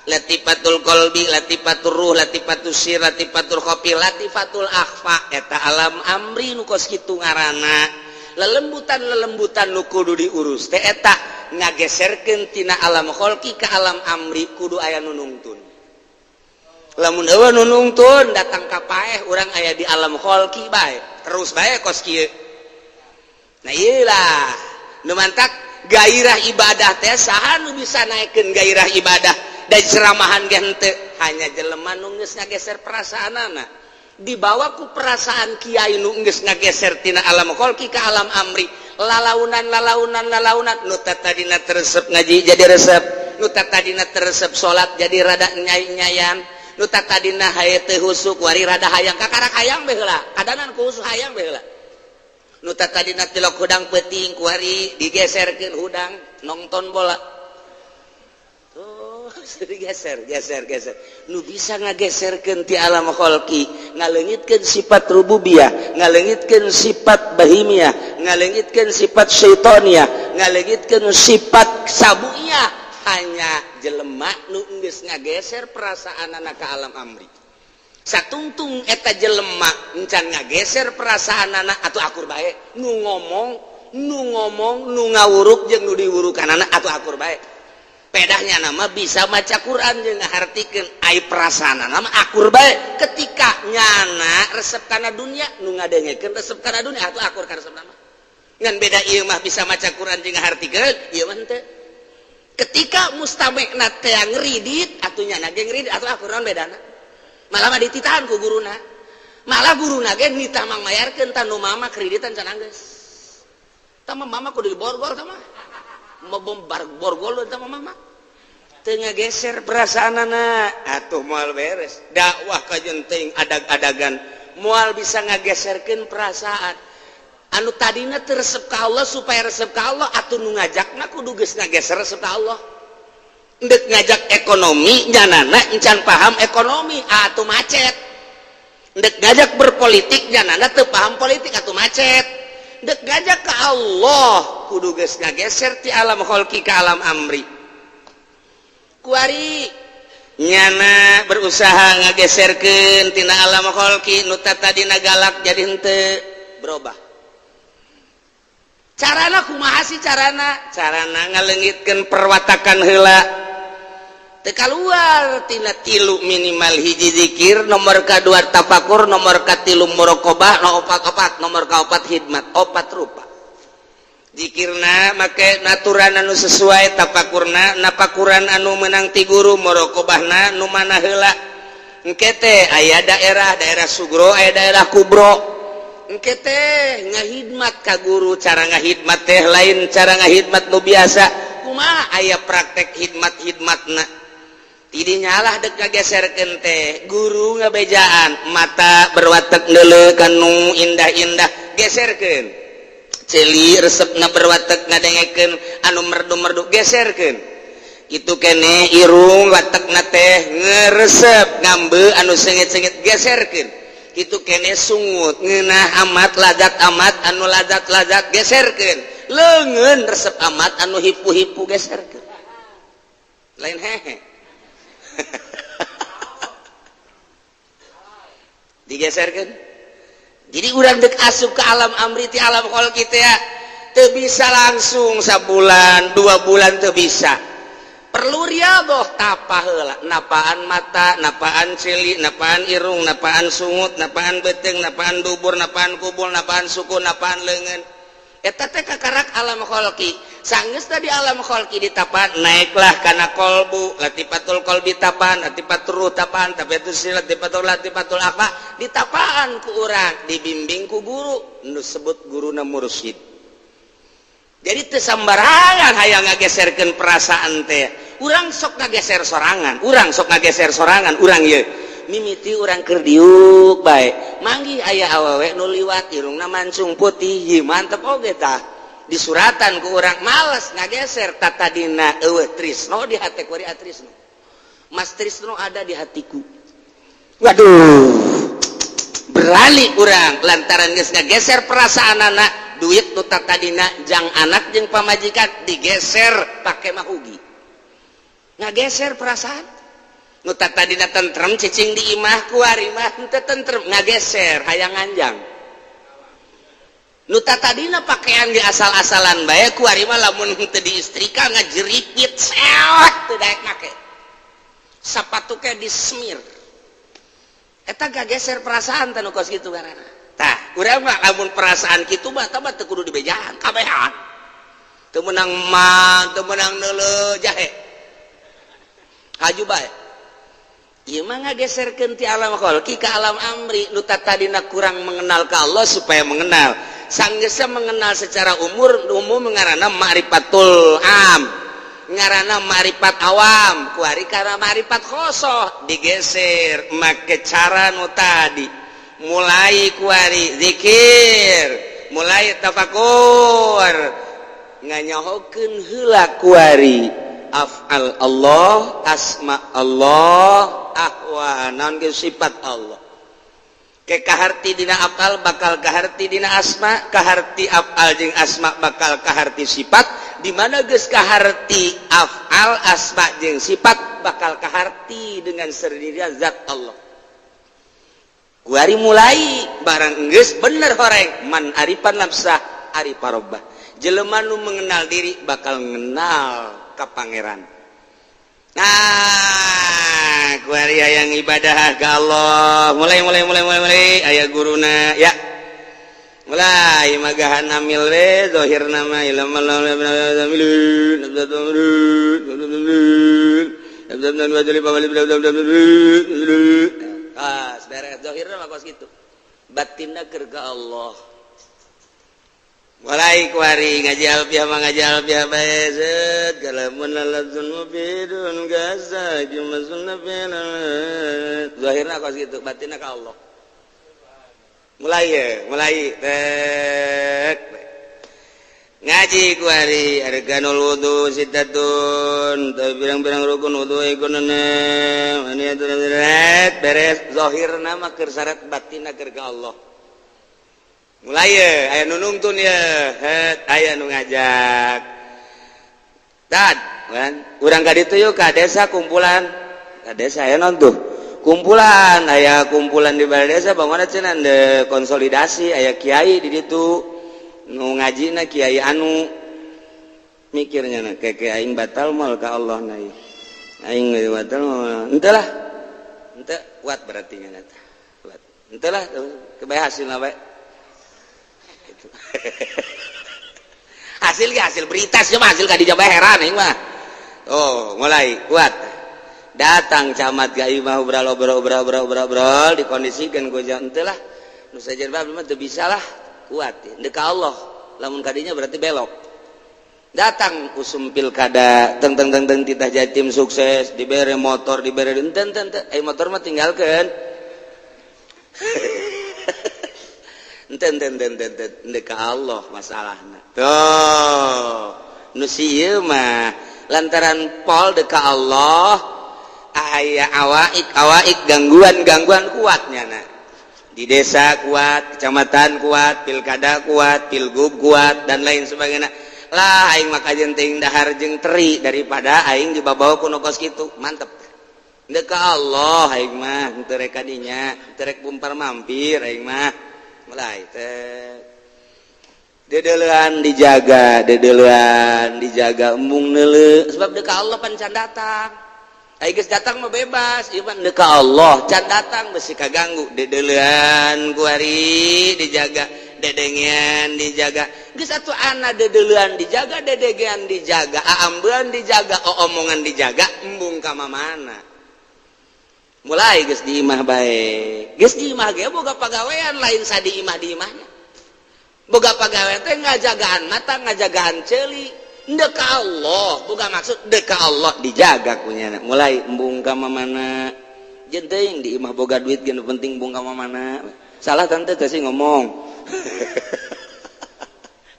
latifatul kolbi, latifatul ruh, latifatul sir, latifatul khofi, latifatul akhfa. Eta alam amri nu kos kitu ngaranna. Lelembutan lelembutan nu kudu diurus teh eta ngageserkeun tina alam kholki ke alam amri. Kudu aya nu nungtun. Lamun euweuh nu nungtun, datang ka paeh urang aya di alam kholki bae, terus bae kos kieu. Nah, iyalah nu mantak gairah ibadah teh. Saha nu bisa naikkeun gairah ibadah dan ceramahan ge henteu? Hanya jelema nu geus ngageser perasaanana, dibawa ku perasaan kiai nu geus ngageser tina alam kholki ka alam amri. Lalaunan, lalaunan, lalaunan, nu tadina teu resep ngaji jadi resep, nu tadina teu resep salat jadi rada nyai-nyayan, nu tadina haye teu husuk wari rada hayang, kakarak hayang bae heula, kadanan ku husuk hayang bae heula. Nu tadina tilok hudang peuting, kuari digeserkeun hudang nonton bola. Tuh digeser, geser, geser. Nu bisa ngageserkeun ti alam kholki, ngaleungitkeun sifat rububiyah, ngaleungitkeun sifat bahimiyah, ngaleungitkeun sifat syaitoniyah, ngaleungitkeun sifat sabuiyah, hanya jelema nu geus ngageser perasaanana ka alam amri. Satungtung eta jelema encan ngageser perasaanana, atau akur bae nu ngomong, nu ngomong, nu ngawuruk jeung nu diwurukanana, atau akur bae. Pedahnya nama bisa maca Quran jeung ngahartikeun, ai perasaanana mah akur bae. Ketika nyana resep kana dunia, nu ngadengekeun resep kana dunia, atuh akur ka resep nama. Ngan beda ieu mah bisa maca Quran jeung ngahartikeun, ieu mah henteu. Ketika mustamekna teh ngeridit, atuh nyana ge ngeridit, atuh akur. Naon bedana? Malah mah dititahan ku guruna, malah guruna ge nitah mangmayarkeun. Tah, nu mama kreditan can anggeus. Tah, mama kudu diborgol, tah mah mau borgol. Tah, mama teu ngageser perasaanana, atuh moal beres dakwah. Kajen teuing adag-adagan moal bisa ngageserkeun perasaan anu tadina teu resep ka Allah supaya resep ka Allah. Atuh nu ngajakna kudu geus ngageser resep ka Allah. Ndek ngajak ekonomi, nyanana encan paham ekonomi, atau macet. Ndek ngajak berpolitik, nyanana teu paham politik, atau macet. Ndek ngajak ke Allah, kudu geus ngageser ti alam kholki ke alam amri. Kuari nyana berusaha ngageserkeun tina alam kholki, nu tadina galak jadi henteu, berubah. Carana kumaha sih carana? Carana ngaleungitkeun perwatakan heula. Teu kaluar tina tilu, minimal hiji zikir, nomor kadua tafakur, nomor katilu muraqabah, nomor opat opat nomor kaopat hidmat. Opat rupa. Zikirna make naturan anu sesuai, tafakurna napakuran anu menang ti guru, muraqabahna nu mana heula. Engke teh aya daerah daerah sugro, aya daerah kubro. Engke teh ngahidmat ka guru. Cara ngahidmat teh lain cara ngahidmat nu biasa. Kumaha? Aya praktek hidmat hidmatna. Tidinya lah dek ngageserkeun teh, guru ngabejaan, mata berwatek neuleuh kanu indah-indah, geserkeun. Ceuli resepna berwatek ngadengekeun anu merdu-merdu, geserkeun. Itu kene irung watekna teh ngeresep ngambe anu sengit-sengit, geserkeun. Itu kene sungut ngeunah amat ladat amat anu ladat-ladat, geserkeun. Leungeun resep amat anu hipu-hipu, geserkeun. Lain hehe digeserkeun. Jadi urang dek asup ke alam amri ti alam kholqi teh teu bisa langsung sabulan 2 bulan, teu bisa. Perlu riadoh, tapa heula, napaan mata, napaan ceuli, napaan irung, napaan sungut, napaan beuteung, napaan dubur, napaan kubul, napaan suku, napaan leungeun. Eta teh kakarak alam kholqi. Sanggeus tadi alam kholqi ditapan, naiklah kana kolbu. Latifatul kolbi tapan, latifatul ruh tapan, latifatul sir, latifatul, latifatul apa, ditapaan ku urang, dibimbing ku guru nu sebut guruna mursyid. Jadi teu sambarangan hayang ngageserkeun perasaan teh. Urang sok ngageser sorangan, urang sok ngageser sorangan urang ieu. Mimiti urang keur diuk bae, manggih aya awewe nu liwat, irungna mancung putih. Hi, mantep oge tah. Disuratan ku urang, males ngageser. Tatadina eueuh trisno di hate, kuari atrisno. Mas Trisno ada di hatiku. Waduh, berani urang lantaran geus ngageser perasaan anak. Duit nu tadina jang anak jeung pamajikan digeser pake mahugi. Ngageser perasaan. Nu tadina tentrem cicing di imah, kuari mah henteu tentrem, ngageser hayang nganjang. Nu tadina pakaian di asal-asalan bae, kuari mah lamun henteu diistrika ngajeripit sewot, teu daek make. Sapatu ke disemir. Eta gageser perasaan teh nu kos kitu ngaranna. Tah, urang mah lamun perasaan kitu mah tah mah teu kudu dibejaan kabehan. Teu meunang man, teu meunang neuleuh jahe. Haju bae. Ieu mah ngageserkeun ti alam kholqi ka alam amri. Nu tadina kurang mengenal ka Allah supaya mengenal. Sanggeusna mengenal secara umur umum, ngaranna ma'rifatul am, ngaranna ma'rifat awam, kuari karena ma'rifat khosoh digeser make cara nu tadi. Mulai kuari zikir, mulai tafakur, nganyahokeun heula kuari af'al Allah, asma Allah, ahwa naon ge, sifat Allah. Ke kaharti dina af'al bakal kaharti dina asma, kaharti af'al jeung asma bakal kaharti sifat. Di mana geus kaharti af'al, asma jeung sifat, bakal kaharti dengan sendirinya zat Allah. Kuari mulai barang geus bener horeng, man arifa nafsah arifa robbah. Jelema nu mengenal diri bakal mengenal ka Pangeran. Nah, kuari yang ibadah ke Allah, mulai mulai mulai mulai mulai aya guruna ya, mulai magahan amil we. Zahir nama ilmu. Ah, beres zahir mah kos kitu, batinna keur ka Allah. Mulai kuari ngaji alfiah mah ngaji alfiah bae, zeut kalamun lalazun mufidun gaza jumasun. Zahirna kos kitu, batinna ka Allah. Mulai ya, mulai tek ngaji kuari arkanul wudu sittatun, pirang-pirang rukun wudu iku beres. Zahirna mah keur syarat, batinna keur ka Allah. Mulai ya, aya nu nungtun ya, aya nu ngajak tad kan urang ka ditu yuk, ka desa, kumpulan ka desa. Aya non tuh kumpulan, aya kumpulan di balai desa bangun cenah de konsolidasi. Aya kiai di ditu nu ngajina kiai anu mikirnya na kayak aing batal moal ka Allah na, aing batal moal. Henteu lah, henteu kuat berarti nya eta kuat. Henteu lah, kebae hasilna bae. Hasil ge hasil berita sih mah, hasil ka dinya bae heran aing mah. Oh, mulai kuat. Datang camat ka imah, obrol obrol obrol obrol obrol obrol, dikondisikan ku henteu lah nu sajen bae mah teu bisa lah. Kuat deuk ka Allah, lamun kadinya berarti belok. Datang usum pilkada, teng teng teng teng, titah jadi tim sukses, dibere motor, dibere enten enten. Eh, motor mah tinggalkeun. Enten enten enten enten, ka Allah masalahna. Tuh nu sieun mah lantaran pol dek ka Allah, aya awaik awaik, gangguan gangguan kuatnya. Nah, di desa kuat, kecamatan kuat, pilkada kuat, pilgub kuat, dan lain sebagainya lah. Aing maka jenting dahar jeung teri daripada aing dibawa ku nu kos kitu. Mantep dek ka Allah aing mah, henteu rek kadinya, henteu rek bumpar mampir aing mah. Mulai teh dedelean dijaga, dedelean dijaga, embung neuleuh, sebab dek ka Allah pan can datang. Ai geus datang mah bebas. Ieu mah dek ka Allah can datang, besi kaganggu. Dedelean kuari dijaga, dedengean dijaga. Geus atuh ana dedelean dijaga, dedengean dijaga, aambean dijaga, omongan dijaga, embung ka mamana. Mulai geus di imah bae, geus di imah ge boga pagawean lain sadi imah. Di imahnya boga pagawean teh ngajagaan mata, ngajagaan ceuli. Dek ka Allah, boga maksud dek ka Allah, dijaga kunyana. Mulai embung ka mamana. Jeung teuing di imah boga duit ge, nu penting bungka mana. Salah tante teh ngomong.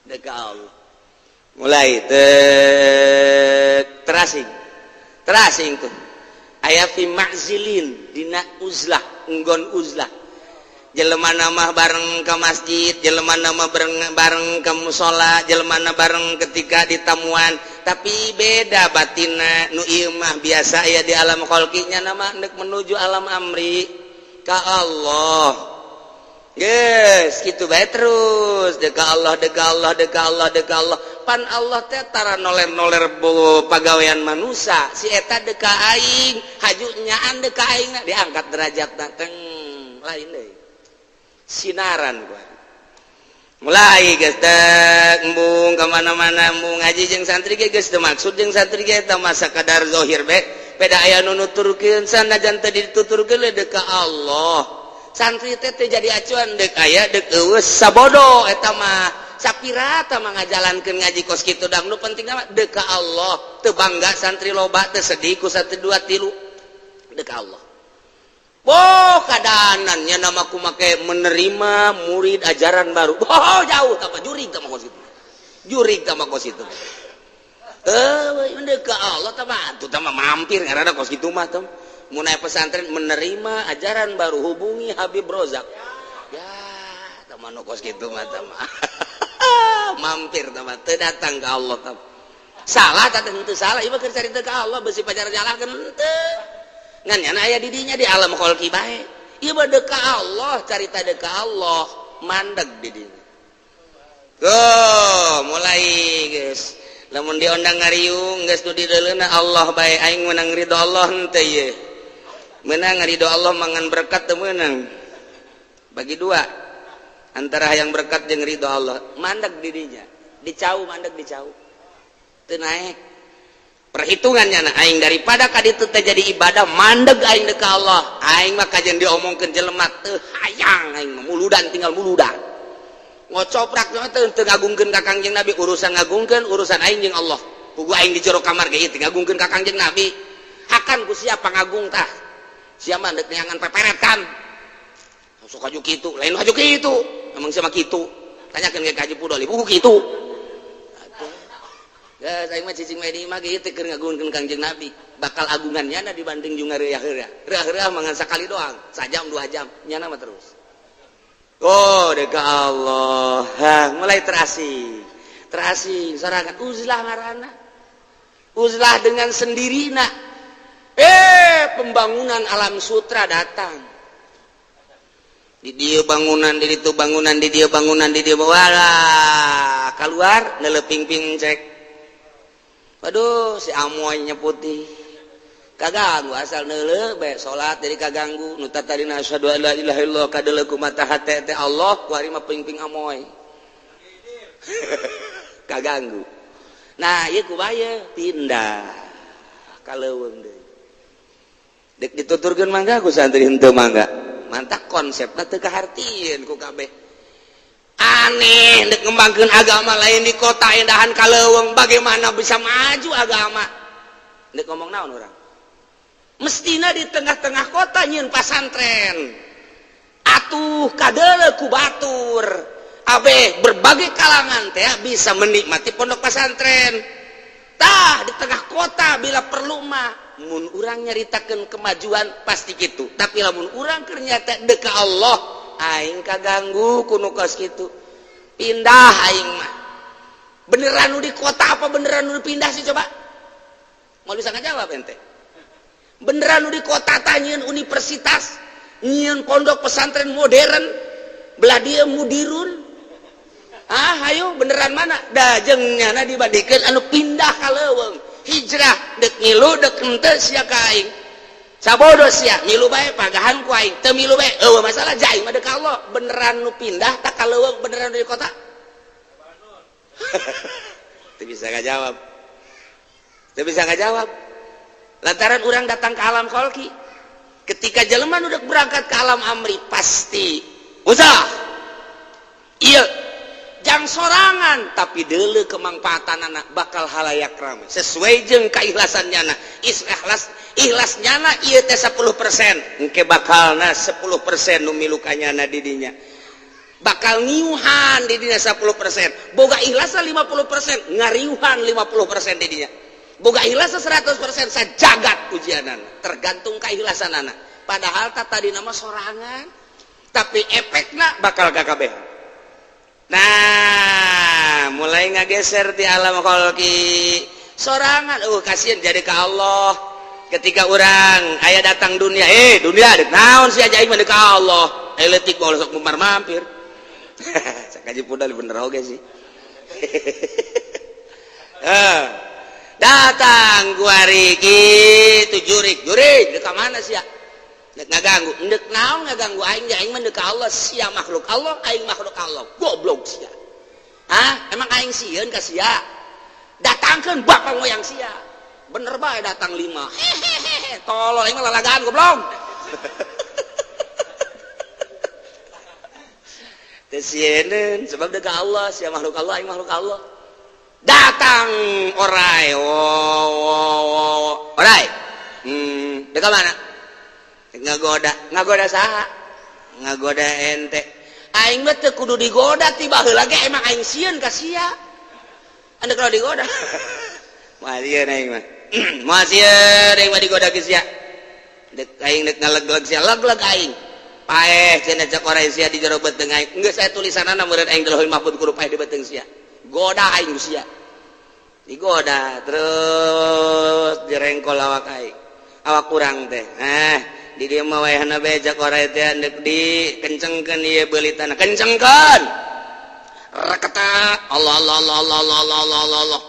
Dek Allah. Mulai te terasing. Terasing tuh. Aya fi ma'zilin, dina uzlah, nggon uzlah. Jelema nama bareng ke masjid, jelema nama bareng bareng ke musola, jelema bareng ketika ditamuan, tapi beda batina. Nu ieu mah biasa ya di alam kholqinya, nama hendak menuju alam amri ka Allah. Yes, gitu bae terus deka Allah, deka Allah, deka Allah, deka Allah. Pan Allah teh tara noler-noler pagawean manusia. Si eta deka aing, haju nyaan deka aing, diangkat derajat teng lain deui. Sinaran gua. Mulai geus teh embung ka mana-mana, embung ngaji jeung santri ge geus teu maksud jeung santri ge eta masa kadar zahir be. Beda aya nu nuturkeun, sanajan teu dituturkeun deka Allah. Santri teh teu jadi acuan, dek aya dek eueuh sabodo eta mah, sapirata mah ngajalankeun ngaji kos kitu. Dang nu penting mah dek ka Allah. Teu bangga santri loba, teu sedih ku santri dua tilu, dek ka Allah. Boh, kadanannya nama ku make menerima murid ajaran baru. Oh, jauh tama jurig tama kos itu. Jurig tama kos itu. Eh, dek ka Allah tama atuh tama mampir ngaranna kos kitu mah teh. Mulai pesantren menerima ajaran baru, hubungi Habib Rozak ya teman. Kos gitu mah mampir teman, teu datang ke Allah. Tama salah tak? Tentu salah. Ieu keur carita ka Allah, besi pacar nyalahkeun henteu, ngan nyana aya di dinya di alam kholqi bae. Ieu mah deka Allah, carita deka Allah, mandeg di dinya. Tuh, mulai guys, lamun diondang ngariung geus nu dideuleuna Allah bae. Aing menang ridho Allah henteu ieu? Menang ridho Allah mangan berkat teu meunang? Bagi dua antara yang berkat jeung ridho Allah. Mandeg di dinya, dicau, mandeg, dicau, teu naek perhitungannya. Nah, aing daripada ka ditu teh jadi ibadah, mandeg aing ka Allah. Aing mah kajian diomongkeun jelema teu hayang, aing mah muludan, tinggal muludan, ngocoprak teu teu ngagungkeun ka Kangjeng Nabi. Urusan ngagungkeun urusan aing jeung Allah. Pugu aing di jero kamar ge teu ngagungkeun ka Kangjeng Nabi, hakan ku siapa ngagung tah? Siapa dek neangan peperet kan sok haju kitu, lain haju kitu. Emang siapa kitu? Tanyakeun ke Haji Pudoli, buku kitu. Geus, aing mah cicing we di imah ge teu keur ngagungkeun Kangjeng Nabi. Bakal agungan nyana dibanding jeung ngareuyah-reuah. Reuah-reuah mangan sakali doang, sajam 2 jam, nyana mah terus. Oh, deka Allah. Ha, mulai terasing. Terasing sorangan uzlah ngaranna. Uzlah dengan sendirina. Eh, pembangunan alam sutra datang. Di dia bangunan, di itu bangunan, di dia bangunan, di dia wala keluar neleping-ping cek. Waduh, si amoynya putih kaganggu, asal neule bae salat jadi kaganggu. Nu tadina asyhadu an la ilaha illallah kadeuleu ku mata hate teh Allah, ku ari mah ping-ping amoy kaganggu. Nah, ieu ku bae pindah ka leuweung deui. Dek dituturkeun mangga ku santri henteu mangga, mantak konsepna teu kahartieun ku kabeh. Aneh, dek ngembangkeun agama lain di kota indahan ka leuweung, bagaimana bisa maju agama? Dek ngomong naon urang? Mestina di tengah-tengah kota nyieun pasantren atuh, kadeuleu ku batur abe berbagai kalangan teh bisa menikmati pondok pesantren tah di tengah kota bila perlu mah. Mun urang nyaritakeun kemajuan pasti gitu, tapi lamun urang keur nyata deka Allah, aing kaganggu ku nu kos kitu, pindah aing mah. Beneran nu di kota apa beneran nu pindah sih? Coba mau bisa ngajawab ente? Beneran nu di kota tah nyieun universitas, nyieun pondok pesantren modern, belah dia mudirun. Ah, ayo, beneran mana da jeung nyana dibandingkeun anu pindah ka leuweung, hijrah? Dek ngilu dek henteu sia ka aing sabodo. Sia ngilu bae pagahan ku aing, teu milu bae eueuh masalah. Aing mah deuk Allah. Beneran nu pindah tak ka leuweung, beneran di kota? Teu bisa ngajawab, teu bisa ngajawab, lantaran orang datang ke alam kholki. Ketika jelema udah berangkat ke alam amri pasti usah iya jang. Datang sorangan tapi deuleu kemangfaatan anak bakal halayak rame sesuai jeung keikhlasan nyana. Ikhlas ikhlas nyana ieu teh 10%, engke bakalna 10% nu milu ka nyana di dinya, bakal ngiuhan di dinya 10%. Boga ikhlasna 50%, ngariuhan 50% di dinya. Boga ikhlasna 100%, sajagat ujianan, tergantung keikhlasan anak. Padahal tak tadi nama sorangan, tapi efekna bakal KKB. Nah, mulai ngageser di alam kholqi sorangan, kasihan jadi ke Allah. Ketika orang aya datang dunia, eh dunia dek naon sih aja, aing mah ka Allah. Eh, leutik bae sok mumar mampir. Kaji pudal bener oge sih. Eh, datang kuari gitu jurik jurik, dek mana sih ya? Dek ngaganggu, dek naon ngaganggu aing? Aing mah ka Allah, sia makhluk Allah, aing makhluk Allah, goblok sia. Hah? Emang aing sieun ka sia? Datangkeun bapak moyang sia. Bener bae datang lima. Hehehe, tolol, aing mah lalagaan, goblok. Teu sieun sebab dek Allah, sia makhluk Allah, aing makhluk Allah. Datang orai, wo wo wo, orai. Dek mana? Ngagoda, ngagoda saha? Ngagoda ente. Aing mah teu kudu digoda ti baheula ge, emang aing sieun ka sia. Anda kalau digoda. Moal sieun aing mah. Moal sieun aing mah digoda ke sia. Dek aing dek ngaleg-leg sia, leg-leg aing. Paeh cenah cek orai sia di jero beuteung aing. Geus aya tulisanana meureun aing di Lauhul Mahfuz kudu paeh di beuteung sia. Goda aing ku sia. Digoda terus direngkol awak aing. Awak kurang teh. Eh, di dieu mah wayahna bae cek orai teh deuk dikencengkeun ieu beulitana. Kencengkeun. Reketa Allah Allah Allah Allah Allah Allah Allah Allah Allah.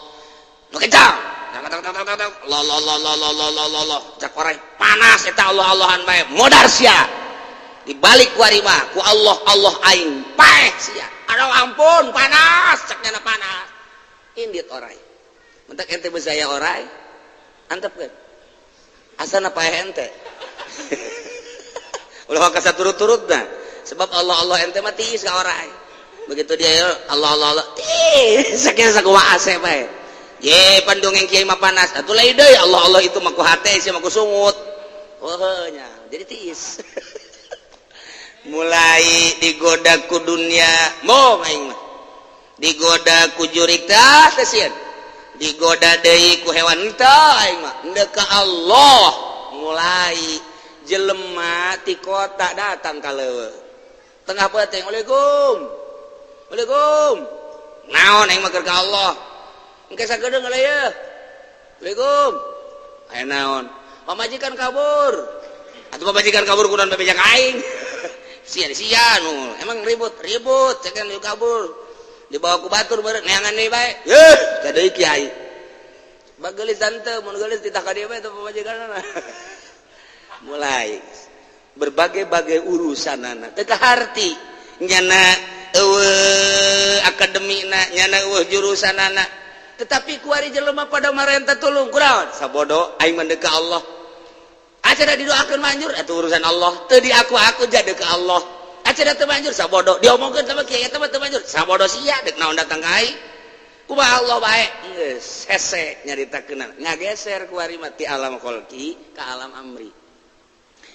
Nu kencang. Allah Allah Allah Allah Allah Allah Allah Allah. Cek orai panas eta Allah Allahan bae. Modar sia. Dibalik ku ari mah ku Allah Allah aing paeh sia. Aduh ampun panas, cek nyana panas. Indit orai. Mentak ente bezaya orai. Antepkeun. Asana paeh ente. Ulah ka turut-turut nah. Sebab Allah Allah ente mah tiis ka orai. Begitu dia ya Allah Allah Allah tiis sakieu sakumaha ase bae. Ye pandongeng kiai mah panas. Atuh lain deui Allah Allah itu mah ku hate sia mah ku sungut. Oh nya, jadi tiis. Mulai digoda ku dunia, mau aing mah. Digoda ku jurik tah teh sieun. Digoda deui ku hewan teh aing mah. Endek ka Allah mulai jelema ti kota datang ka leuweung. Tengah peuting, "Waalaikum. Waalaikum." Naon, aing mah keur ka Allah. Engke sakedeung heula ye. Waalaikum. Aya naon? Pamajikan kabur. Atuh pamajikan kabur kunaon bebeja ka aing? Sia sia nu. Emang ribut, ribut cekan kabur. Dibawa ku batur meureun neangan deui bae. Yeuh, ka deui kiai. Bageulis tante, mun geulis titah ka dieu bae teh pamajikanna. Mulai berbagai-bagai urusan anak teu kaharti nyana eueuh akademina, nyana eueuh jurusan anak, tetapi kuari jelema pada marenta tulung kunaon sabodo aing mah ka Allah. Acara didoakeun manjur eta urusan Allah, teu di aku jadi ka Allah. Acara teu manjur sabodo, diomongkeun sama kiai eta mah teu manjur sabodo sia, deuk naon datang ka aing, kumaha Allah bae. Geus hese nyaritakeun, ngageser kuari mah ti alam kholqi ka alam amri,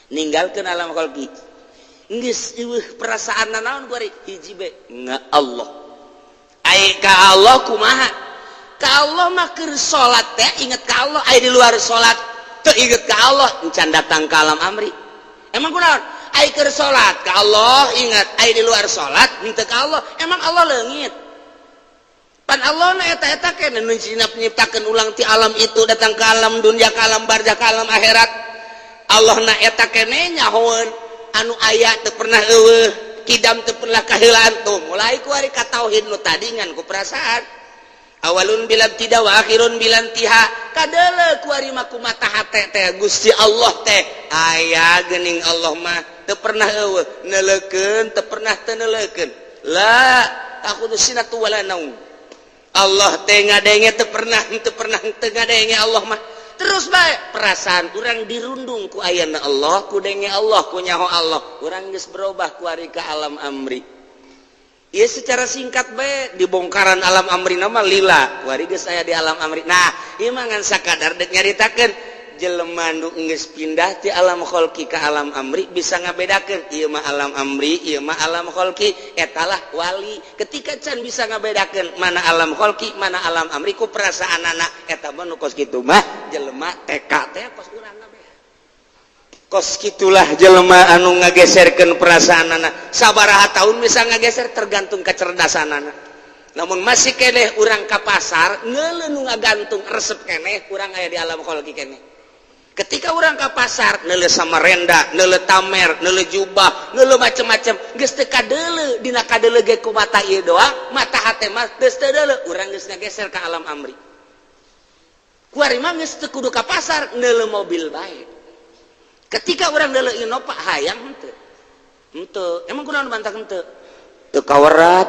ninggalkeun alam kholqi. Geus eueuh perasaan naon kuari, hiji be nga Allah. Ai ka Allah kumaha? Ka Allah mah keur salat teh inget ka Allah, ai di luar salat teu inget ka Allah, encan datang ka alam amri. Emang kunaon? Ai keur salat ka Allah ingat, ai di luar salat henteu ka Allah. Emang Allah leungit? Pan Allah na eta-eta keneh nu nyiptakeun ulang ti alam itu datang ke alam dunia, ke alam barzah, ke alam akhirat. Allah na eta keneh nyahoeun anu aya teu pernah eueuh, kidam teu pernah kaheulaan. Tuh mulai ku ari ka tauhid nu tadi ngan ku perasaan awalun bila tidak wa akhirun bila intiha. Kadeuleu ku ari mah ku mata hate teh Gusti Allah teh aya geuning. Allah mah teu pernah eueuh, neuleukeun teu pernah teu neuleukeun, la ta'khudzuhu sinatu wala naum. Allah teh ngadenge teu pernah teu pernah teu ngadenge. Allah mah terus baik perasaan kurang dirundung ku ayana Allah, ku denge Allah, ku nyaho Allah. Kurang geus berubah ku ari ka alam amri. Ieu secara singkat bae dibongkaran alam amri nama lila wari geus aya di alam amri. Nah, ieu mah ngan sakadar dek nyaritakeun jelema nu geus pindah ti alam kholqi ka alam amri bisa ngabedakeun ieu mah alam amri, ieu mah alam kholqi, etalah wali. Ketika can bisa ngabedakeun mana alam kholqi, mana alam amri ku perasaanana, eta mah nu kos kitu mah jelema TK teh kos urang kabeh. Kos kitulah jelema anu ngageserkeun perasaanana. Sabaraha tahun bisa ngageser tergantung kecerdasanana. Namun masih keneh urang ka pasar ngeuleuh nu ngagantung resep keneh urang aya di alam kholqi keneh. Ketika urang ka pasar neuleuh samarenda, neuleuh tamer, neuleuh jubah, neuleuh macem-macem, geus teu kadeuleu dina kadeuleu ge ku mata ieu doang, mata hate mah geus teu deuleu, urang geus ngageser ka alam amri. Kuari mah geus teu kudu ka pasar, neuleuh mobil bae. Ketika urang neuleuh Innova hayang henteu. Henteu, emang kunaon bantah henteu? Teu kawerat.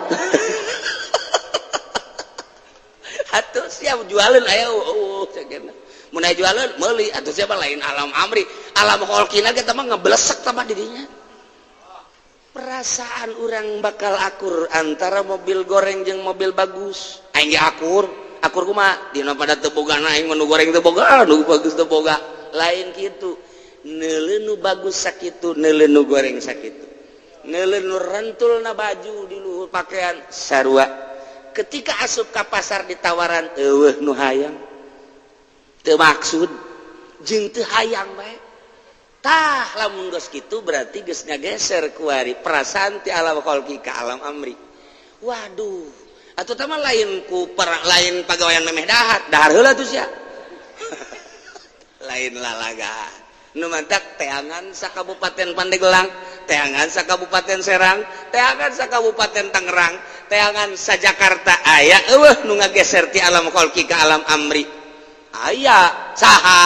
Atuh siap jualeun aya eueuh mun aya jualeun meuli atuh siapa lain alam amri, alam kholqina ge mah ngeblesek tambah didinya. Perasaan urang bakal akur antara mobil goreng jeung mobil bagus. Aing ge akur, akur kumaha? Dina pada teu boga aing mah nu goreng teu boga, nu bagus teu boga. Lain kitu. Neuleuh nu bagus sakitu, neuleuh nu goreng sakitu. Neuleuh nu rentulna baju di luhur pakaian sarua. Ketika asup ka pasar ditawaran eueuh nu hayang. Teu maksud jeung teu hayang bae. Tah lamun geus kitu berarti geus ngageser kuari perasaan ti alam kholqi ka alam amri. Waduh, atuh tah mah lain ku lain pagawean memeh dahar, dahar heula tuh sia. Lain lalaga. Nu mantak teangan sa Kabupaten Pandeglang, teangan sa Kabupaten Serang, teangan sa Kabupaten Tangerang, teangan sa Jakarta aya eueuh nu ngageser ti alam kholqi ka alam amri. Aya saha?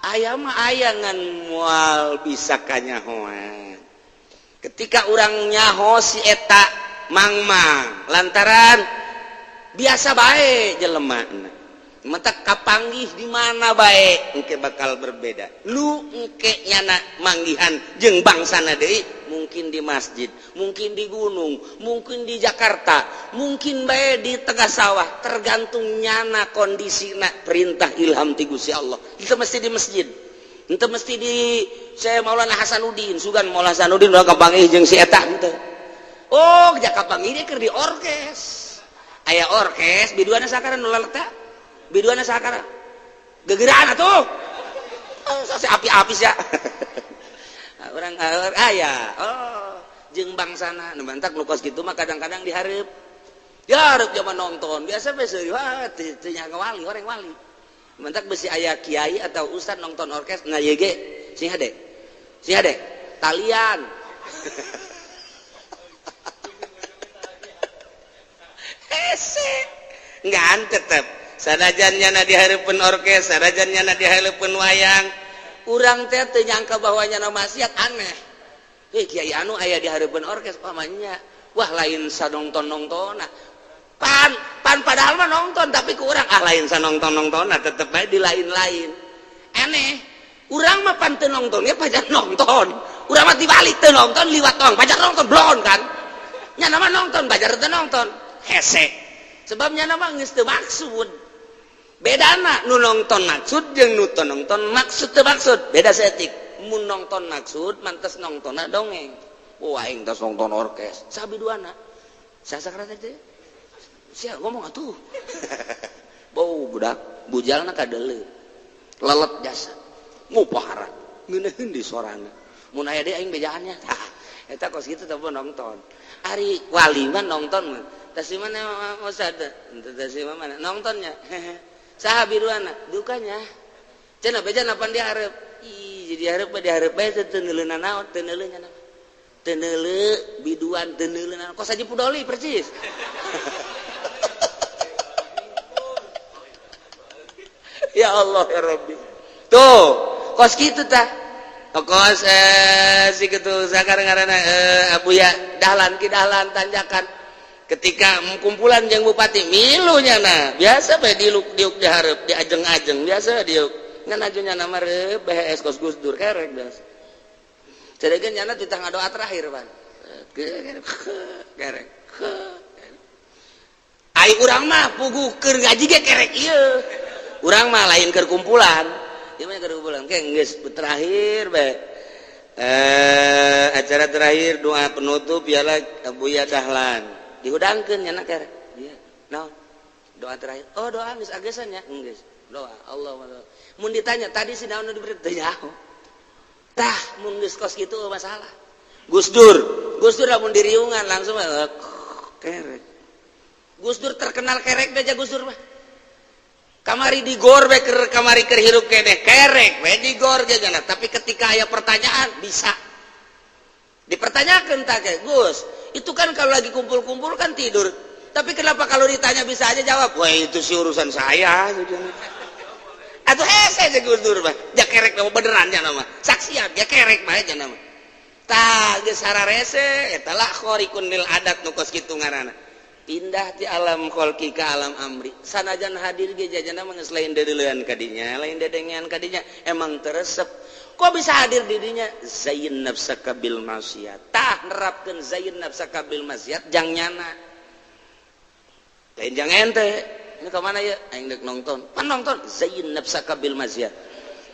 Aya mah aya ngan moal bisa kanyahoan. Ketika urang nyaho si eta mangmang lantaran biasa bae jelema mata kapanggih di mana bae engke bakal berbeda. Lu engke nyana manggihan jeung bangsana deui mungkin di masjid, mungkin di gunung, mungkin di Jakarta, mungkin bae di tengah sawah, tergantung nyana kondisina perintah ilham ti Gusti Allah. Itu mesti di masjid, itu mesti di saya Maulana Hasanuddin, sugan Maulana Hasanuddin udah kapanggih jeung si eta henteu. Oh, kapanggih dia keur di orkes. Aya orkes biduana sakaran nu laleta. Biduana sakara. Gegeraan atuh. Oh, api-api sia. Urang aya. Oh, jeung bangsana nu mantak nu kos kitu mah kadang-kadang dihareup. Dihareup zaman nonton. Biasa we seuri wah teu nyaga wali, orang wali. Mantak besi aya kiai atau ustad nonton orkes nah ieu ge sing hade. Sing hade. Talian. Hese. Ngan tetep sanajan nyana dihareupeun orkes, sanajan nyana dihareupeun wayang, urang teh teu nyangka bahwa nyana maksiat aneh. Heh kiai anu aya dihareupeun orkes pamanya. Wah lain sanongton-nongtonna. Pan pan padahal mah nonton tapi ku urang ah lain sanongton-nongtonna tetep bae di lain-lain. Aneh. Urang mah pan teu nontonnya pajar nonton. Urang mah dibalik teu nonton liwat tong pajar nonton blon kan. Nyana mah nonton pajar teu nonton. Hese. Sebab nyana mah geus teu maksud. Bedana nu nonton maksud jeung nu teu nonton maksud teu maksud beda seetik. Mun nonton maksud mantes nontonna dongeng. Wah aing tos nonton orkes sabiduana. Sasakra teh sia ngomong atuh. Bau budak bujalna kadeuleu. Lelet jasa. Ngupahara ngeunaheun di sorana. Mun aya deui aing bejaannya. Tah eta kos kitu teh nonton. Ari wali mah nonton mah. Tah si mana Ustad? Tah si mana nontonnya? Saha biruana dukanya. Cenah beja napan dihareup. Ih, jadi hareup mah dihareup bae teu neuleuna naon, teu neuleuh nya naon. Teu neuleuh biduan teu neuleuh naon. Kos Haji Pudoli percis. Ya Allah ya Rabbi. Tuh, kos kitu tah. Kos si kitu sakarang ngaranna Abuya Dahlan ki Dahlan tanjakan. Ketika kumpulan jeung bupati milunya nah biasa bae diuk diuk dihareup diajeng-ajeng biasa diuk ngan ajunya nama reup BHS kos Gus Dur kerek biasa. Ceregeun nyana titah ngadoa terakhir pan. Kerek. Ai urang mah puguh keur ngaji ge kerek ieu. Urang mah lain keur kumpulan. Ieu mah keur kumpulan. Ke geus terakhir bae. Acara terakhir, doa penutup ialah Buya Dahlan. Dihudangkeun nya kerek. Iya. Naon? Doa terakhir. Oh, doa geus agesan nya? Geus. Doa Allah. Mun ditanya tadi si naon nu diberi, teu nyaho. Tah, mun geus kos kitu masalah. Gus Dur, Gus Dur lamun diriungan langsung kerek. Gus Dur terkenal kerek aja. Gus Dur mah kamari di gor we, keur kamari keur hirup keneh kerek we di gor ge. Tapi ketika aya pertanyaan bisa dipertanyakan tak kayak, "Gus, itu kan kalau lagi kumpul-kumpul kan tidur, tapi kenapa kalau ditanya bisa aja jawab?" "Wah, itu sih urusan saya." Atau hese aja Gus Dur mah ja kerek nama beneran nya, nama saksian ya kerek mah aja nama. Tah, geus hararese eta lah khariqun lil adat nu kos kitu ngaranna, pindah ti alam kholqi ke alam amri. Sanajan hadir ge jajana mah geus lain deuleuan kadinya, lain dedengean kadinya, emang teresep. Kok bisa hadir di dinya? Zayyin nafsaka bil maksiat. Tah, nerapkeun zayyin nafsaka bil maksiat jang nyana, lain jang ente. Ini kemana ya? Aing dek nonton. Pan nonton zayyin nafsaka bil maksiat.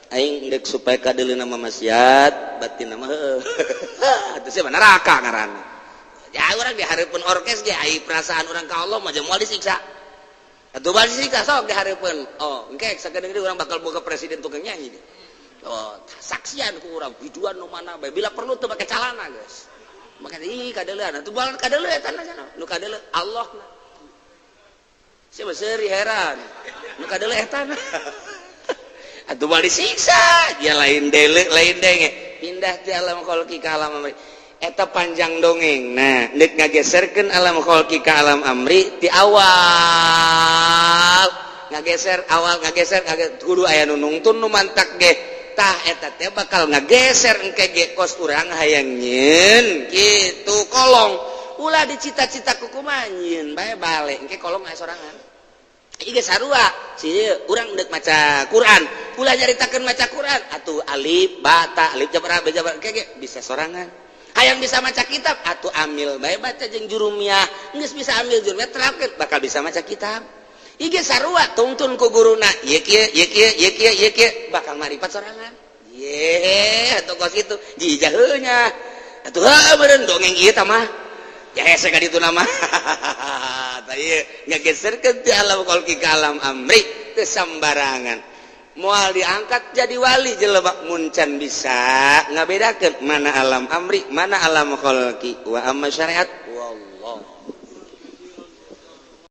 Aing dek supaya kadeuleu nama maksiat, batin nama heuh. Atuh sia neraka ngaranna. Ya urang dihareupeun orkes ge ai perasaan urang ka Allah mah moal disiksa. Atuh bal disiksa sok dihareupeun. Oh, engke sakedeung deui urang bakal boga presiden tukang nyanyi deh. Oh, saksian ku urang biduan nu mana bae, bila perlu teu make calana geus. Maka ih kadeuleun atuh bal kadeuleu eta na, nu kadeuleu Allah na. Siapa seuri heran. Nu kadeuleu eta na. Atuh bal disiksa, dia lain dele lain denge. Pindah ti alam kholqi ka alam amri. Eta panjang dongeng. Nah, nek ngageserkeun alam kholqi ka alam amri ti awal ngageser, awal ngageser, ngageser kudu aya nu nungtun, nu mantak ge. Tah, eta teh bakal ngageser engke ge kos urang hayang nyieun kitu kolong. Ulah dicita-cita ku kumaha, nyieun bae balik engke kolong aya sorangan. Ieu sarua si urang deuk maca Quran, ulah nyaritakeun maca Quran atuh alif ba ta, alif jabar ba jabar, engke ge bisa sorangan. Hayang bisa maca kitab atuh amil bae, baca jeung jurumiyah. Geus bisa amil jurumiyah, terapkeun, bakal bisa maca kitab. Ieu sarua tungtun ku guruna ieu kieu, ieu kieu, ieu kieu, ieu kieu, bakal maripat sorangan. Ye atuh kos kitu jijaheunya atuh heuh meureun dongeng ieu tah mah ya hese ka ditu nama. Tah, ieu ngageserkeun ti alam kholqi ka alam amri teu sambarangan. Moal diangkat jadi wali jelema mun can bisa ngabedakeun mana alam amri, mana alam kholqi. Wa amma syariat.